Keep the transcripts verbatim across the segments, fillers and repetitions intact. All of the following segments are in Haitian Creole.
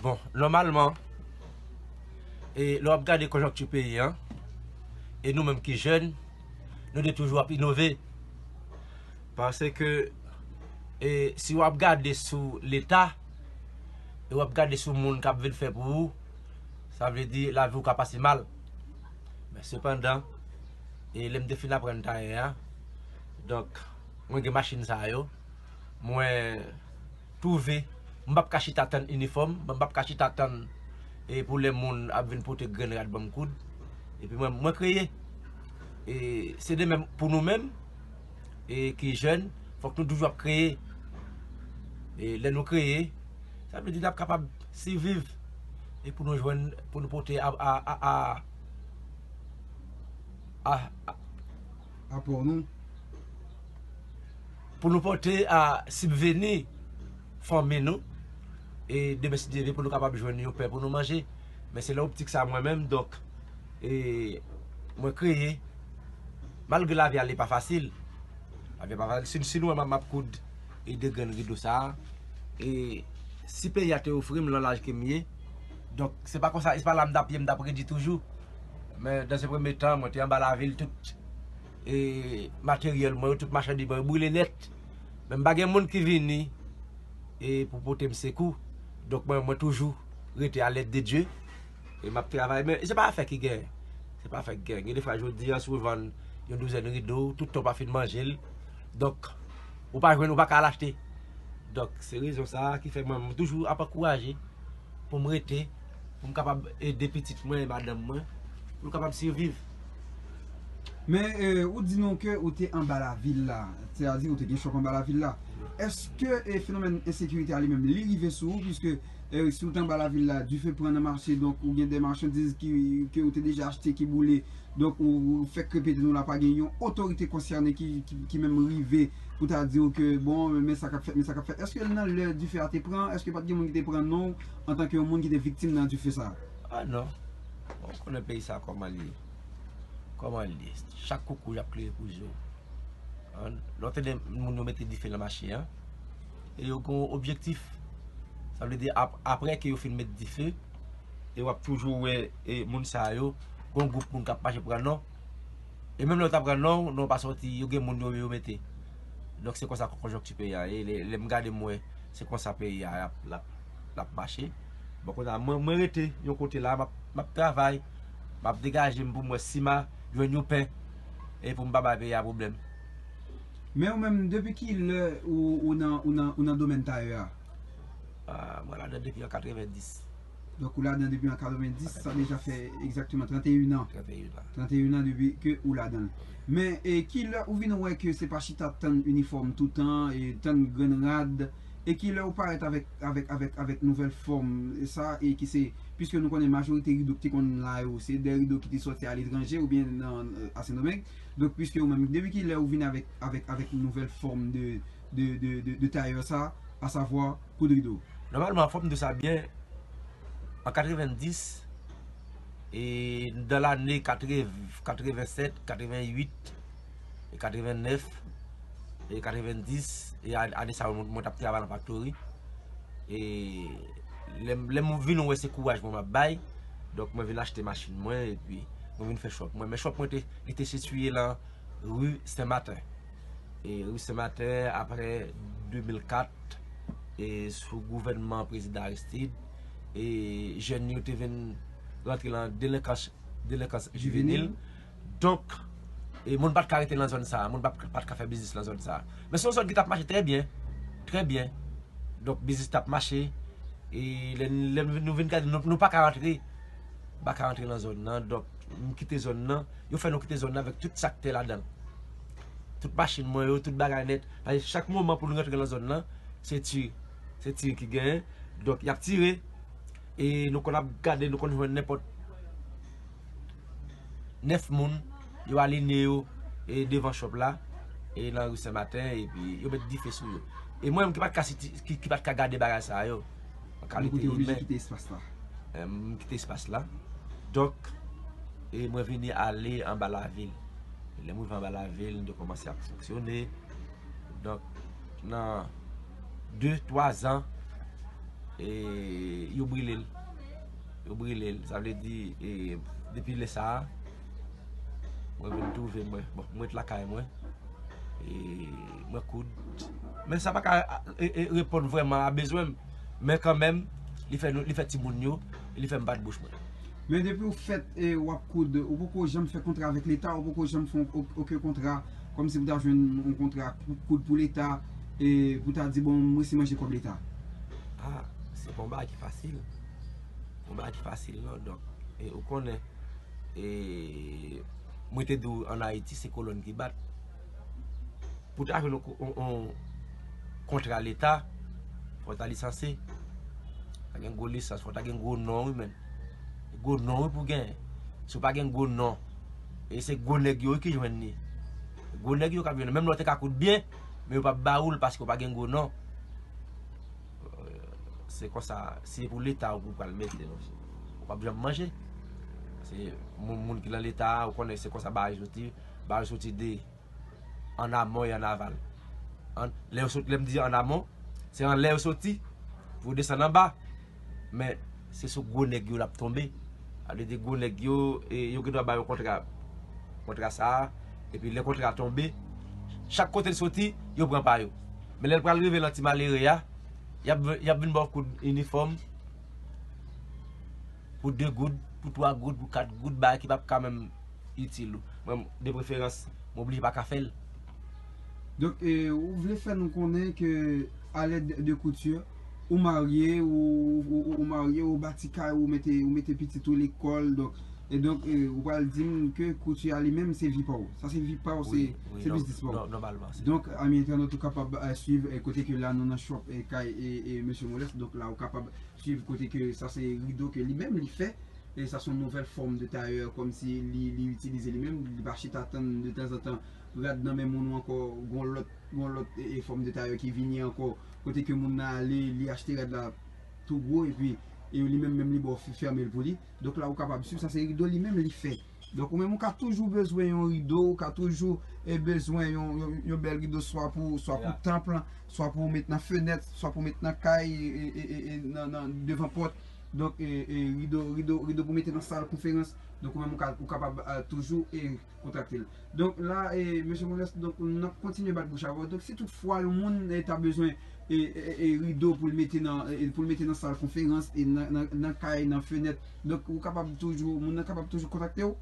Bon, nòmalman, e lè w ap gade konjonkti peyi an, e nou menm ki jèn, nou dwe toujou ap inove. Paske, e, si w ap gade sou Leta, e w ap gade sou moun k ap vin fè pou ou, sa vle di lavi w ka pase mal. Men sepandan, e lè m te fin aprann tayè a, donk, mwen gen machin sa yo, mwen twouve, m p ap ka chita tann inifòm, m p ap ka chita tann, e pou lè moun ap vin pote grenn rad ban m koud. Epi mwen, mwen kreye. E se de menm pou nou menm, e ki jèn, fòk nou toujou ap kreye. E lè nou kreye, sa vle di n ap kapab siviv. E pou nou jwenn, pou nou pote a, a, a, a, a, a, apò nou. Pou nou pote a sibveni fanmi nou. E demen, si Dye vle, pou nou kapab jwenn yon pen pou nou manje. Men se nan optik sa mwen menm, donk, e mwen kreye. Malgre lavi a li pa fasil. Lavi a pa fasil. Si, si nou wè m ap, m ap koud e de grenn rido sa a. E si peyi a te ofri m lan laj ke m ye, donk, se pa konsa, se pa la m t ap ye, m t ap redi toujou. Men, dans un premier temps, mwen te anba lavil, tout, e, materyèl mwen yo, tout machandiz mwen yo brile nèt. Men m pa gen moun ki vini, e, pou pote m sekou. Donk, mwen, mwen toujou rete à l'aide de Dieu. E m ap travay, men se pa afè ki genyen. Se pa afè ki genyen. Gen defwa, jodi a, si w vann yon douzèn rido, tout tan w pa fin manje l. Donk, ou pa jwenn, ou pa ka al achte. Donk, se rezon sa a ki fè mwen, mwen toujou ap ankouraje pou m rete, pou m kapab ede pitit mwen e madanm mwen, pou nou kapab siviv. Men, e, ou di nou ke ou te anba lavil la, sètadi ou te gen chòp anba lavil la. Èske, e, fenomèn ensekirite a li menm, li rive sou ou, piske, e, si ou te anba lavil la, dife pran nan mache, donk ou gen de machandiz ki, ke ou te deja achte ki boule, donk ou, ou fèk repete nou la, pa gen yon otorite konsène ki, ki, ki menm rive pou ta di w ke, bon, men sa k ap fèt, men sa k ap fèt. Èske nan lè dife a te pran, èske pa t gen moun ki te pran non w antanke yon moun ki te viktim nan dife sa a? Ah non. Bon, ou konnen peyi sa kòman l ye. Kòman l ye. Chak koukouj ap klere pou je w. Lè w tande moun yo mete dife nan mache an, e yo gen yon objektif. Sa vle di ap, apre ke yo fin met dife, e w ap toujou wè e moun sa yo, gen yon gwoup moun k ap mache pran non. E menm lè yo ta pran non, non pa sòti, yo gen moun yo, yo mete. Donk se konsa konjonkti peyi a ye. Lè, lè m gade m wè se konsa peyi a ap, l ap, l ap mache. Bon, kounye a, mwen, mwen rete yon kote la, m ap, m ap travay, m ap degaje m pou m wè si m a jwenn yon pen e pou m pa bay peyi a pwoblèm. Men ou menm, depi ki lè ou, ou nan, ou nan, ou nan domèn tayè a? Ah, mwen ladan depi an katrevenndis. Donk ou ladan depi an katrevenndis, sa deja fè egzakteman trannteyen an. Trannteyen an. Trannteyen an depi ke ou ladan l. Men, e, ki lè ou vin wè ke se pa chita tann inifòm toutan, e tann grenn rad, e ki lè ou parèt avèk, avèk, avèk, avèk nouvèl fòm, e sa, e ki se, piske nou konnen majorite rido ki te konn la yo, se de rido ki te sòti aletranje oubyen nan, e, a Sendomeng. Donk, piske ou menm, depi ki lè ou vin avèk, avèk, avèk nouvèl fòm de, de, de, de, de tayè sa, asavwa koud rido? Nòmalman, fò m di w sa byen, an katrevenndis, e nan lane katrevensèt, katrevennuit, e katrevennèf, e katrevenndis, e ane sa yo, mwen, mwen t ap travay nan faktori. E lè m, lè m vin wè se kouraj mwen m ap bay, donk mwen vin achte machin mwen, epi mwen vin fè chòp mwen. Men chòp mwen te, li te sitiye lan ri Sen Maten. E ri Sen Maten, apre de mil kat, e sou gouvènman prezidan Aristide, e jèn yo te vin rantre lan delenkans, delenkans jivenil. Donk, e moun pa t ka rete lan zòn sa a, moun pa t, pa t ka fè biznis lan zòn sa a. Men se yon zòn ki t ap mache trè byen, trè byen. Donk, biznis t ap mache. E lè, lè nou vin gade, nou, nou pa ka rantre, pa ka rantre lan zòn nan. Donk, m kite zòn nan. Yo fè nou kite zòn nan avèk tout sa k te ladan l. Tout machin mwen yo, tout bagay nèt. Paske chak moman pou nou rantre lan zòn nan, se tir. Se tir ki genyen. Donk, y ap tire. E nou konn ap gade, nou konn jwenn nenpòt nèf moun, yo alinye yo, e devan chòp la, e nan ri Sen Maten, epi yo met dife sou yo. E mwen menm ki pa t ka siti, ki, ki pa t ka gade bagay sa yo, an kalite imèn, kite espas la. E, m kite espas la. Donk, e mwen vini ale anba lavil. Lè m rive anba lavil, m te kòmanse ap fonksyone. Donk, nan de, twa zan, e Yo brile l. Yo brile l. Sa vle di, e, depi lè sa a, mwen vin twouve mwen. Bon, mwen t lakay mwen. E, mwen koud. Men sa pa ka, e, e, reponn vrèman a bezwen m. Men kanmenm, li fè nou, li fè timoun yo, li fè m bat bouch mwen. Men depi w fèt, e, w ap koud, ou poko janm fè kontra avèk Leta, ou poko janm fè yon, okenn kontra, kòmsi pou ta jwenn yon kontra koud pou Leta, e pou ta di, bon, m resi manje kòb Leta. Ah, se pa yon bagay ki fasil. Yon bagay ki fasil, non. Donk, e, ou konnen, e, mwen te di w, ann Ayiti, se kolòn ki bat. Pou ta jwenn yon ko-, yon, yon kontra Leta, fò w ta lisanse. Ta gen gwo lisans, fò w ta gen gwo non, wi, menn. Gwo non, wi, pou genyen. Si w pa gen gwo non, e se gwo nèg yo, wi, ki jwenn li. Gwo nèg yo k ap jwenn li. Menm lè w te ka koud byen, men yo p ap ba ou l paske w pa gen gwo non. Se konsa, si se pou Leta ou pou pral mete, non, ou p ap janm manje. Se moun, moun ki nan Leta a, ou konnen se konsa bagay soti, bagay soti de an amon e an aval. An, lè yo sot-, lè m di an amon, se anlè yo soti, pou yo desann anba. Men, se sou gwo nèg yo l ap tonbe. Sa vle di gwo nèg yo, e, yo gen dwa ba yo kontra, kontra sa a, epi lè kontra a tonbe, chak kote l soti, yo pran pa yo. Men lè l pral rive nan ti malere a, y ap, y ap vin ba w kout inifòm pou de goud, pou twa goud, pou kat goud, bagay ki p ap ka menm itil ou. Mwen, de preferans, m oblije pa ka fè l. Donk, e, ou vle fè nou konnen ke a lèd de kouti, ou marye, ou, ou, ou, ou marye, ou bati kay, ou mete, ou mete pitit ou lekòl, donk, e donk, e, ou pral di m ke kouti a li menm, se vi pa w. Sa se vi pa w, se, wi, se non, biznis pa w. Non, nòmalman, se. Donk, ami entènot, ou kapab, e, swiv, e, kote ke la nou nan shop, e, kay, e, e, mesye Moles, donk la ou kapab swiv kote ke sa se rido ke li menm li fè. E sa se yon nouvèl fòm de tayè, kòmsi li, li itilize li menm, li pa chita tann de tanzantan rad nan men moun ou ankò gon lòt, gon lòt, e, e, fòm de tayè ki vini ankò, kote ke moun nan ale, li achte rad la tou gwo, epi, e, li menm, menm li ba w fè-, fèmen l pou li. Donk la ou kapab swiv, sa se rido li menm li fè. Donk ou menm ou ka toujou bezwen yon rido, ou ka toujou, e, bezwen yon, yon, yon bèl rido, swa pou, swa pou tanp lan, swa pou w met nan fenèt, swa pou w met nan kay, e, e, e, e, nan, nan devan pòt. Donk, e, e, rido, rido, rido pou mete nan sal konferans. Donk, ou menm ou ka, ou kapab, e, toujou, e, kontakte l. Donk, la, e, mesye Moles, donk, n ap kontinye bat bouch avè w. Donk, si toutfwa yon moun, e, ta bezwen, e, e, e, rido pou l mete nan, e, pou l mete nan sal konferans, e nan, nan, nan kay, nan fenèt, donk, ou kapab toujou, moun nan kapab toujou kontakte w?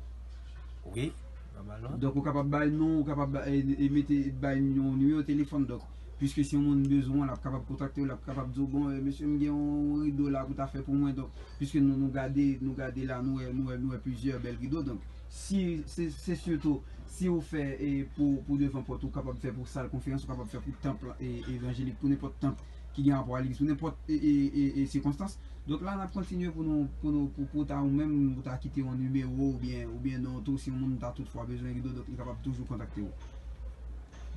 Wi, nòmalman. Donk, ou kapab bay non, ou kapab, e, e, mete, bay yon nimewo telefòn. Donk, piske si yon moun bezwen w, l ap kapab kontakte w, l ap kapab di w, bon, e, mesye, m gen yon rido la pou ta fè pou mwen. Donk, piske nou, nou gade, nou gade la, nou wè, nou wè, nou wè plizyè bèl rido. Donk, si, se, se sitou, si ou fè, e, pou, pou devan pòt, ou kapab fè pou sal konferans, ou kapab fè pou tanp, e, evanjelik, pou nenpòt tanp ki gen rapò a legliz, pou nenpòt, e, e, e, e, sikonstans. Donk la, n ap kontinye pou nou, pou nou, pou, pou ta ou menm, pou ta kite yon nimewo oubyen, oubyen non tou, si yon moun ta toutfwa bezwen rido, donk li kapab toujou kontakte w.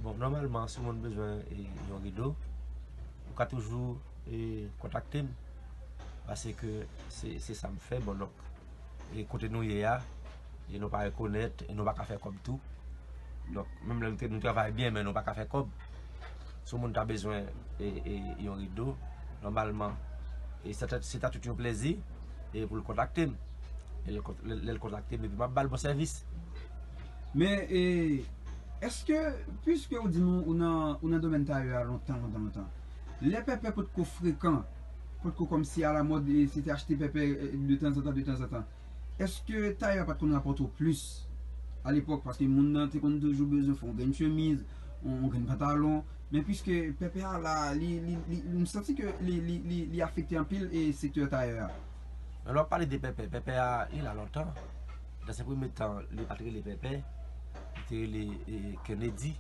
Bon, nòmalman, si yon moun bezwen, e, yon rido, ou ka toujou, e, kontakte m, paske se, se sa m fè, bon, donk, e kote nou ye a, e nou pa rekonèt, e nou pa ka fè kòb tou. Donk, menm lè nou te, nou travay byen, men nou pa ka fè kòb. Si yon moun ta bezwen, e, e, yon rido, nòmalman, e se ta, se ta tout yon plezi, e pou l kontakte m. E lè l kon-, lè, lè l kontakte m, epi m ap ba l bon sèvis. Men, e, èske, piske ou di nou, ou nan, ou nan domèn tayè a lontan, lontan, lontan, lè Pèpè potko frekan, potko kòmsi alamòd, e, se te achte Pèpè, e, de tanzantan, de tanzantan, èske tayè a pa t konn rapòte w plis alepòk? Paske moun nan te konn toujou bezwen fè yon grenn chemiz, yon, yon grenn pantalon. Men piske Pèpè a la, li, li, li, m santi ke li, li, li, li afekte anpil e sektè tayè a. Men lè w ap pale de Pèpè, Pèpè a, li la lontan. Nan se premye tan, li pa t rele Pèpè, li te rele, e, Kennedy.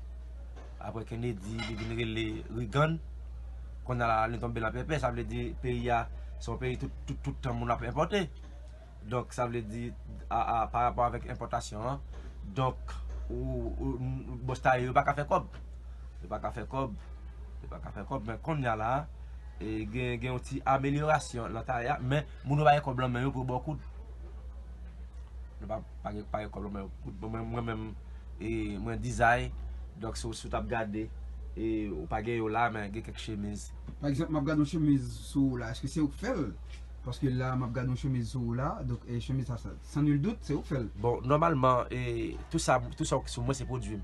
Apre Kennedy, li vin rele Reagan. Kounye a la, li tonbe nan Pèpè, sa vle di peyi a, se yon peyi tout, tout, tout tan moun ap enpòte. Donk, sa vle di, a, a, pa rapò avèk enpòtasyon an, donk, ou, ou, bòs tayè yo pa ka fè kòb. Yo pa ka fè kòb. Yo pa ka fè kòb, men kounye a la, e, gen, gen yon ti amelyorasyon nan tayè a, men moun yo pa gen kòb nan men yo pou yo ba w koud. Yo pa, pa gen, pa gen kòb nan men yo pou koud. Bon, mwen, mwen menm, e, mwen dizay, donk, si w, si w t ap gade, e, ou pa gen yo la, men gen kèk chemiz. Pa egzanp, m ap gade yon chemiz sou ou la, èske se ou k fè l? Paske la, m ap gade yon chemiz sou ou la, donk e chemiz sa, sa, san nil dout, se ou k fè l. Bon, nòmalman, e, tou sa, tou sa ki sou mwen, se pwodui m.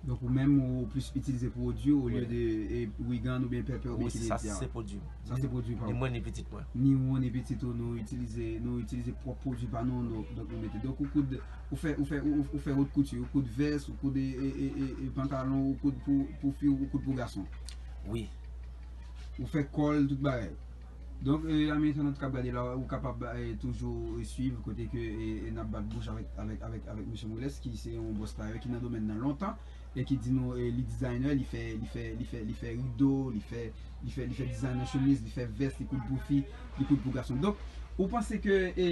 Donk ou menm, ou plis itilize pwodui olye de e, wigan oubyen pèpè oubyen kiledi a. Wi, se sa, se pwodui m. Sa se pwodui pa ou. Ni mwen, ni pitit mwen. Ni ou, ni pitit ou, nou itilize, nou itilize pwòp pwodui pa nou, donk, donk nou mete. Donk ou koud, ou fè, ou fè, ou, ou fè wot kouti, ou koud vès, ou koud e, e, e, e, e pantalon, ou koud pou, pou fi, ou koud pou gason. Wi. Ou fè kòl, tout bagay. Donk, e, ami entènant k ap gade la, ou kapab e, toujou e, swiv kote ke e, e, n ap bat bouch avèk, avèk, avèk, avèk mesye Moles, ki se yon bòs tayè ki nan domèn nan lontan e ki di nou e, li designer, li fè, li fè, li fè, li fè rido, li fè, li fè, li fè design nan chemiz, li fè vès, li koud pou fi, li koud pou gason. Donk, ou panse ke e,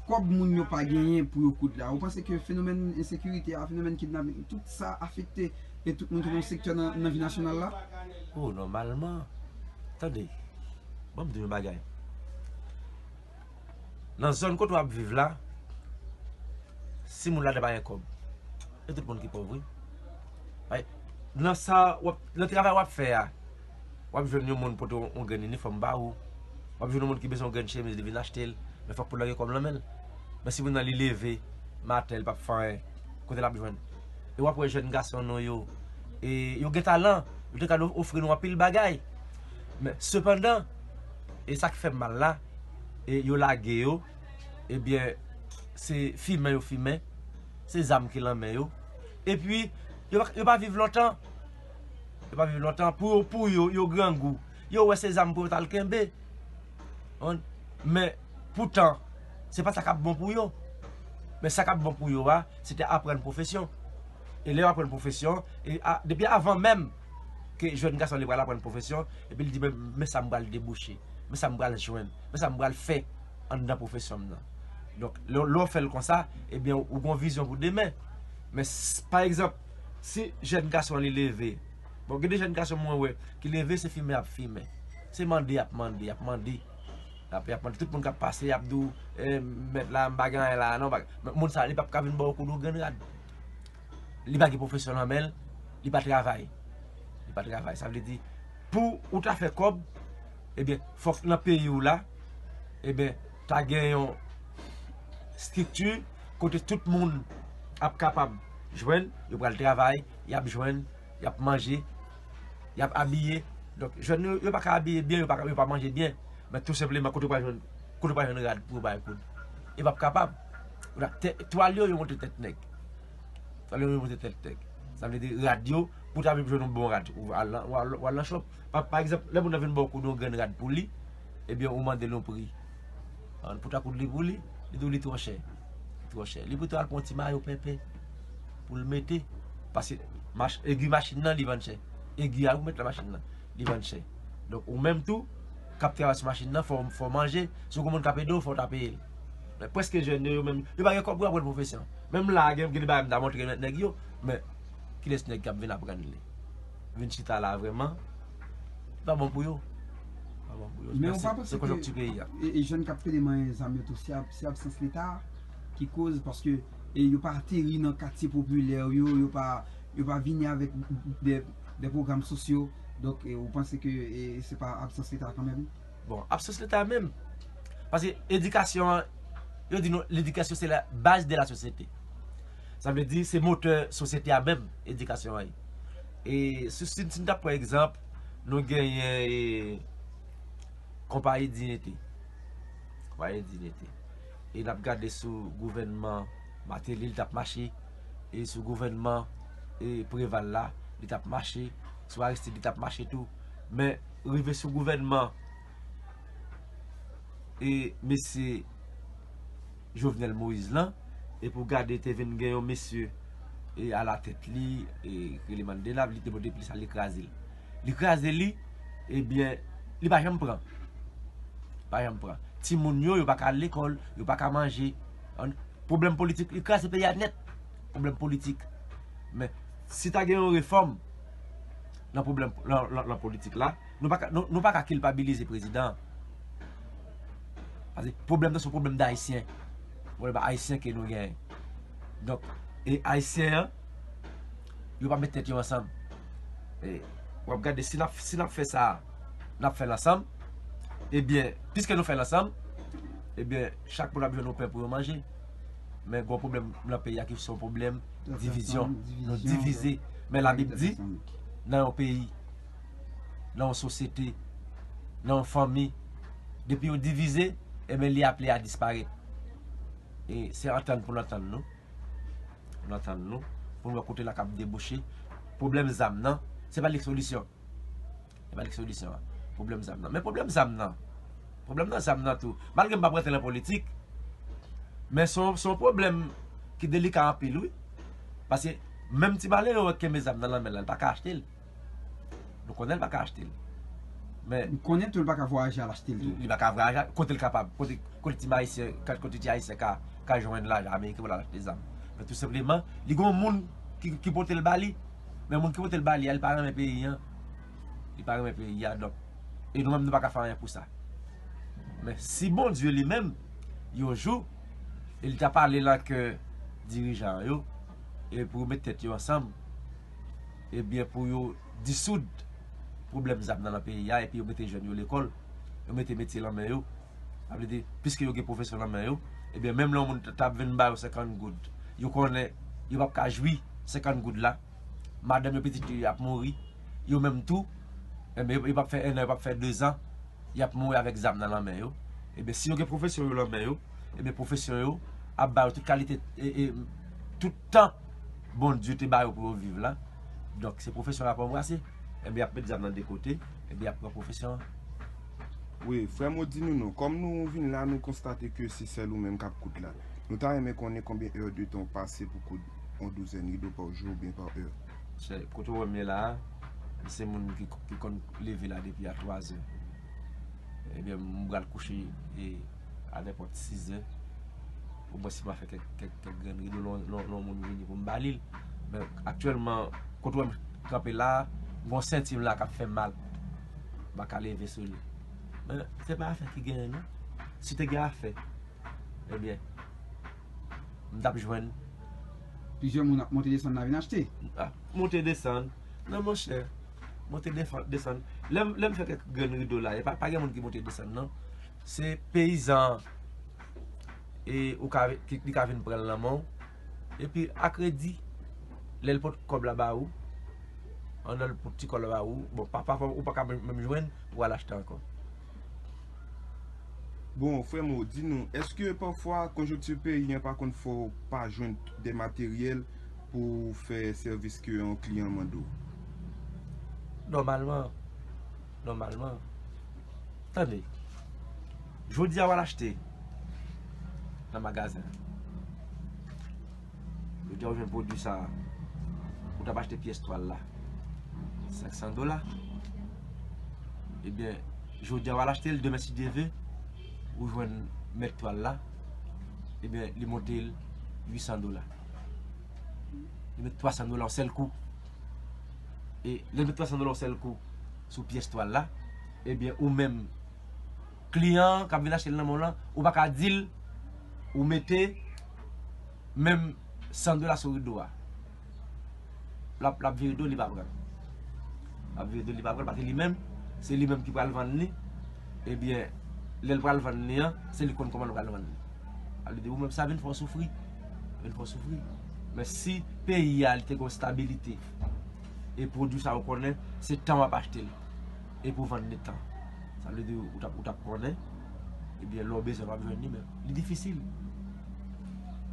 kòb moun yo pa genyen pou yo koud la, ou panse ke fenomèn ensekirite a, fenomèn kidnaping, tout sa afekte e tout moun ki nan sektè nan, nan vi nasyonal la? Oh, nòmalman. Tande, ban m di yon bagay. Nan zòn kote w ap viv la, si moun ladan pa gen kòb, e tout moun ki pòv, wi. Ay, nan sa, w ap, nan travay w ap fè a, w ap jwenn yon moun pote yon, yon grenn inifòm ba ou, w ap jwenn yon moun ki bezwen yon grenn chemiz, li vin achte l, men fòk pou l gen kòb nan men l. Men si moun nan li leve maten, li p ap fè anyen, kote l ap jwenn? E w ap wè jèn gason nou yo, e yo gen talan, yo te ka ofri nou anpil bagay. Men, sepandan, e sa k fè m mal la, e yo lage yo, ebyen, se fimen yo fimen, se zam ki lan men yo. Epi, yo pa, yo pa viv lontan. Yo pa viv lontan. Pou yo, pou yo, yo grangou. Yo wè se zam pou yo t al kenbe. Konprann? Men, poutan, se pa sa k ap bon pou yo. Men sa k ap bon pou yo a, se te aprann pwofesyon. E lè yo aprann pwofesyon, e a, depi avan menm ke jèn gason li pral aprann pwofesyon, epi li di, men, men sa m pral debouche, men sa m pral jwenn, men sa m pral fè anndan pwofesyon m nan. Donk, lè, lè w fè l konsa, ebyen, ou gen yon vizyon pou demen. Men, s- pa egzanp, si jèn gason an li leve, bon, gen de jèn gason mwen wè, ki leve, se fimen y ap fimen. Se mande y ap mande, y ap mande. Y ap, y ap mande tout moun k ap pase, y ap di w, eh, mèt la, m pa gen anyen la, non, pa, men moun sa, li p ap ka vin ba w koud yon grenn rad. Li pa gen pwofesyon nan men l, li pa travay. Li pa travay. Sa vle di, pou ou ta fè kòb, ebyen, fòk nan peyi w la, ebyen, ta gen yon estrikti kote tout moun ap kapab jwenn, yo pral travay, y ap jwenn, y ap manje, y ap abiye. Donk, jèn yo, yo pa ka abiye byen, yo pa ka, yo pa manje byen. Men tou senpleman, kote yo pral jwenn, kote yo pral jwenn rad pou yo bay koud? Yo p ap kapab. Ou la, te- twal yo, yo monte tèt nèg. Twal yo, yo monte tèt nèg. Sa vle di rad yo, pou ta vin jwenn yon bon rad, ou al nan, ou al, ou al nan shop. Pa, pa egzanp, lè moun nan vin ba w koud yon grenn rad pou li, ebyen, ou mande l yon pri. An, pou ta koud li pou li, li di w li twò chè. Li twò chè. Li pito al pran yon ti mayo penpen pou l mete. Paske mach- egi machin nan, li vann chè. Egi a ou met nan machin nan, li vann chè. Donk, ou menm tou, k ap travay sou machin nan, fò, fò w manje. Si w gen moun k ap ede w, fò w ta peye l. Men prèske jèn yo, yo menm, yo pa gen kòb pou aprann pwofesyon. Menm la, gen, gen de bagay m ta montre nèg yo, men kilès nèg k ap vin aprann li? Vin chita la vrèman, li pa bon pou yo. Li pa bon pou yo. Men ou pa panse ke konjonkti peyi a. E, e jèn k ap pede manyen zam yo tou, se ab- se absans Leta ki koz, paske e yo pa ateri nan katye popilè yo, yo pa, yo pa vini avèk de, de pwogram sosyo. Donk, e, ou panse ke e, se pa absans Leta kanmenm? Bon, absans Leta menm. Paske edikasyon an, yo di nou, l'éducation c'est la base de la société. Sa vle di, se motè sosyete a menm, edikasyon an ye. E si, si, si n ta pran egzanp, nou genyen e, konpayi Diyente. Konpayi Diyente. E n ap gade sou gouvènman Martelly, li t ap mache. E sou gouvènman e, Preval la, li t ap mache. Sou Aristide, li t ap mache tou. Men, rive sou gouvènman e mesye Jovenel Moïse lan, epi w gade te vin gen yon mesye e alatèt li, e rele Mandela, li te pote plis sa, li kraze l. Li kraze li, ebyen, li pa janm pran. Pa janm pran. Timoun yo, yo pa ka al lekòl, yo pa ka manje. An, pwoblèm politik, li kraze peyi a nèt. Pwoblèm politik. Men, si ta gen yon refòm nan pwoblèm, nan, nan, nan politik la, nou pa ka, nou, nou pa ka kilpabilize prezidan an. Paske pwoblèm nan se yon pwoblèm d Ayisyen. Pwoblèm ayisyen ke nou genyen. Donk, e Ayisyen an, yo pa met tèt yo ansanm. E, w ap gade, si n ap, si n ap fè sa, n ap fè l ansanm. Ebyen, piske nou fè l ansanm, ebyen, chak moun ap jwenn yon pen pou yo manje. Men gen yon pwoblèm nan peyi a ki se yon pwoblèm divizyon. Nou divize. Men Labib di, nan yon peyi, nan yon sosyete, nan yon fanmi, depi yo divize, ebyen, li aple a disparèt. E se antann pou n antann nou. Pou n antann nou. Pou n wè kote l ap debouche. Pwoblèm zam nan, se pa li k solisyon. Se pa li k solisyon an. Pwoblèm zam nan. Men pwoblèm zam nan. Pwoblèm nan zam nan tou. Malgre m p ap rantre nan politik, men se yon, se yon pwoblèm ki delika anpil, wi. Paske menm ti malere wè k kenbe zam nan nan men l la, li pa ka achte l. Nou konnen l pa ka achte l. Men Nou konnen tou l pa ka vwayaje al achte l tou. Li pa ka vwayaje, kote l kapab, kote, kote ti ayisyen, kote ti ayisyen ka, ka jwenn lajan ameriken pou l al achte zam. Men tou senpleman, li gen yon moun ki, ki pote l ba li. Men moun ki pote l ba li a, li pa renmen peyi an. Li pa renmen peyi a, donk. E nou menm, nou pa ka fè anyen pou sa. Men si Bondye li menm, yon jou, e li ta pale nan kè dirijan yo, e pou yo met tèt yo ansanm, ebyen, pou yo disoud pwoblèm zam nan nan peyi a, epi yo mete jèn yo lekòl, yo mete metye nan men yo. Sa vle di, piske yo gen pwofesyon nan men yo, ebyen, menm lè yon moun t ap vin ba yo senkant goud, yo konnen yo p ap ka jwi senkant goud la. Madanm yo, pitit yo ap mouri. Yo menm tou, enben, yo, yo p ap fè en an, yo p ap fè dezan. Y ap mouri avèk zam nan nan men yo. Ebyen, si yo gen pwofesyon yo nan men yo, ebyen, pwofesyon yo ap ba yo tout kalite, e, e, tout tan Bondye te ba yo pou yo viv la. Donk, se pwofesyon yo ap anbrase. Enben, y ap met zam nan de kote, enben, y ap pran pwofesyon an. Wi, frè m, ou di nou non. Kòm nou vin la, nou konstate ke se sèl ou menm k ap koud la. Nou ta renmen konnen konbyen è de tan w pase pou koud yon douzèn rido pa jou oubyen pa è. Se, kote w wè m ye la a, m se moun ki, ki konn leve la depi a twa zè. Ebyen, m pral kouche, e, a nenpòt sis zè. Omwen si m a fè kèk, kèk, kèk grenn rido, lè yon, lè yon, lè yon moun vini pou m ba li l. Men aktyèlman, kote w wè m kanpe la a, gen yon senti m la k ap fè m mal. M pa ka leve sou li. Men se pa afè ki genyen non. Si te gen afè, ebyen, m t ap jwenn. Plizyè moun ap monte desann la vin achte. Ah, monte desann. Non, monchè. Monte defa-, desann. Lè m, lè m fè kèk grenn rido la, e pa, pa gen moun ki monte desann, non. Se peyizan, e, ou ka, ki, li ka vin pran l nan men w. Epi, a kredi, lè l pot kòb la ba ou, andan l pot ti kòb la ba ou, bon, pa, pafwa, ou pa ka menm, menm jwenn, ou al achte ankò. Bon, frè m, di nou, èske pafwa konjonkti peyi an pa konn fè w pa jwenn de materyèl pou w fè sèvis ke yon kliyan mande w? Nòmalman, nòmalman. Tande, jodi a w al achte nan magazen. Jodi a w jwenn pwodui sa a. Ou t ap achte pyès twal la senk san dola. Ebyen, jodi a w al achte l, demen si Dye ve, ou jwenn mèt twal la. Ebyen, li monte l uit san dola. Li met twa san dola yon sèl kou. E lè l met twa san dola yon sèl kou sou pyès twal la, ebyen, ou menm, kliyan an k ap vin achte l nan men w lan, ou pa ka di l ou mete menm san dola sou rido a. L ap, l ap vire do, li pa pran l. L ap vire do, li pa pran l, paske li menm, se li menm ki pral vann li. Ebyen, lè l pral vann li an, se li k konn kòman l pral vann li. Sa vle di, ou menm, sa vin fè w soufri. Vin fè w soufri. Men si peyi a, li te gen yon stabilite, e pwodui sa, ou konnen, se tan w ap achte l. E pou vann li tan. Sa vle di, ou t ap, ou t ap konnen, ebyen, lè w bezwen, w ap jwenn li, men li difisil.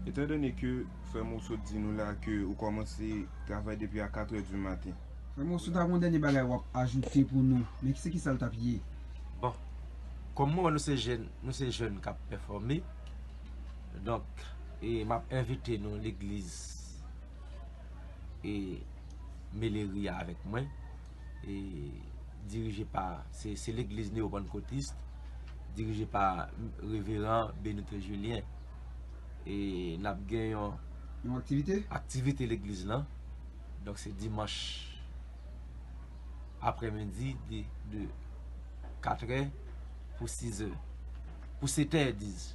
Etandone ke, frè m, ou sot di nou la ke ou kòmanse travay depi a katrè di maten. Frè m, ou sot avè yon dènye bagay w ap ajoute pou nou, men se ki sa l t ap ye? Bon, kòm mwen wè nou se jèn, nou se jèn k ap pèfòme, donk, e m ap envite nou legliz e Meleri a avèk mwen, e dirije pa, se, se legliz Newpantkotis, dirije pa Reveran Benito Julien. E n ap gen yon Yon aktivite? Aktivite legliz lan. Donk, se dimanch aprèmidi de, de katrè pou sizè. Pou setè, dis.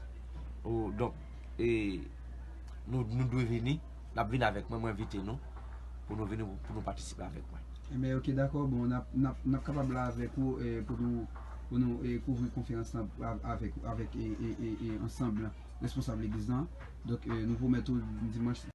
O, donk, e nou, nou dwe vini. N ap vin avèk mwen, mwen envite nou pou nou vini, pou nou patisipe avèk mwen. Enben, oke, dakò. Bon, n ap, n ap, n ap kapab la avèk ou, e, pou nou pou nou e, kouvri konferans lan avèk, avèk e, e, e, e ansanm responsab legliz lan. Donk, e, nou pwomèt ou dimanch